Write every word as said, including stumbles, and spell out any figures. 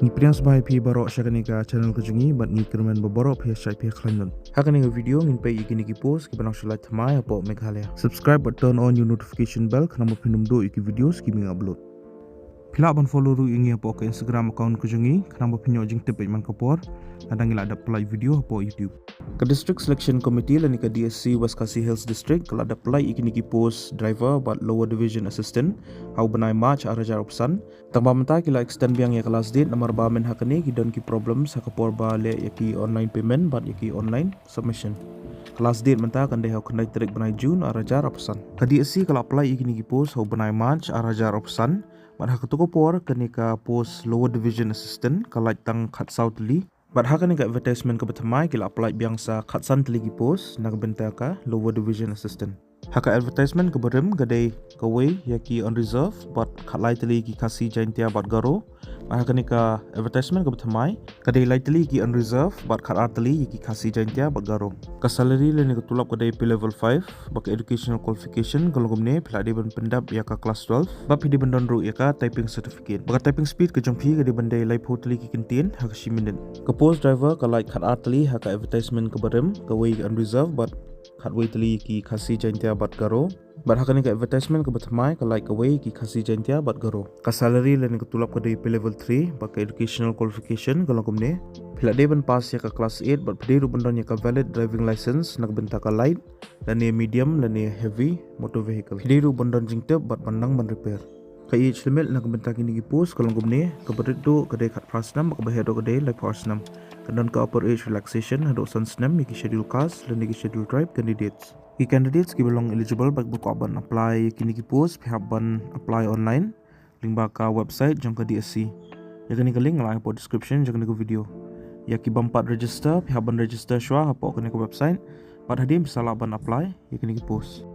Ngi pdiang sngewbha ïa phi baroh sha kane ka channel ka jong ngi bad ngi kyrmen ba baroh phi ïa shait phi ïa khlaiñ lut. Ha kane ka video ngin peit ïa kine ki post kiba nang shu lait thymmai hapoh Meghalaya. Subscribe bad turn on your notification bell khnang ba phin ym duh ïa ki videos kiba ngi upload. Phi lah ban follow ruh ïa ngi hapoh ka Instagram account ka jong ngi khnang ba phin ïoh jingtip beit man ka por lada ngi la dep pynlait video hapoh YouTube. Ka District Selection Committee lane ka D S C West Khasi Hills District ka la dep pynlait ïa kine ki post driver bad lower division assistant ha u bnai March ar hajar arphew san. Tang ba mynta ki la extend biang ïa ka last date namar ba mynhynne ha kane ki don ki problems ha ka por ba leh ïa ki online payment bad ïa ki online submission. Ka last date mynta kan dei ha u khyndai tarik bnai June ar hajar arphew san. Ka D S C ka la pynlait ïa kine ki post ha u bnai March ar hajar arphew san. Bad ha kato ka por kane ka post lower division assistant ka lait tang khatsaw tylli. Bad ha kane ka advertisement kaba thymmai ki la pynlait biang sa khatsan tylli ki post na ka bynta ka lower division assistant. Ha ka advertisement kaba rim ka dei kawei ïa ki unreserved bad khatlai tylli ki Khasi, Jaintia bad Garo. Bad ha kane ka advertisement kaba thymmai ka dei lai tylli ki unreserved bad khatar tylli ïa ki Khasi, Jaintia bad Garo. Ka salary lane ka tulop ka dei pay level five bad ka educational qualification ka long kumne, phi la dei ban pyndap ïa ka class twelve bad phi dei ban don ruh ïa ka typing certificate. Bad ka typing speed ka jong phi ka dei ban dei laiphew tylli ki kyntien ha ka shi minit. Ka post driver ka lait khatar tylli ha ka advertisement kaba rim, kawei unreserved bad khatwei tylli ki Khasi, Jaintia bad Garo. Bad ha kane ka advertisement kaba thymmai ka lait kawei ki Khasi, Jaintia bad Garo. Ka salary lane ka tulop ka dei pay level three bad ka educational qualification ka long kumne, phi la dei ban pass ïa ka class eight bad phi dei ruh ban don ïa ka valid driving license na ka bynta ka light lane medium lane heavy motor vehicle. Phi dei ruh ban don jingtip bad ban nang ban repair. Ka age limit na ka bynta kine ki post ka long kumne, kaba rit duh ka dei khatphra snem bad kaba heh duh ka dei laiphew ar snem. Kan don ka upper age relaxation haduh san snem ïa ki schedule caste lane ki schedule tribe candidates. Ki candidates kiba long eligible bad ba kwah ban apply ïa kine ki post phi hap ban apply online lyngba ka website jong ka D S C. Ïa kane ka link nga la ai hapoh description jong kane ka video. Ïa ki bym pat register phi hap ban register shuwa hapoh kane ka website. Bad hadien phi sa lah ban apply ïa kine ki post.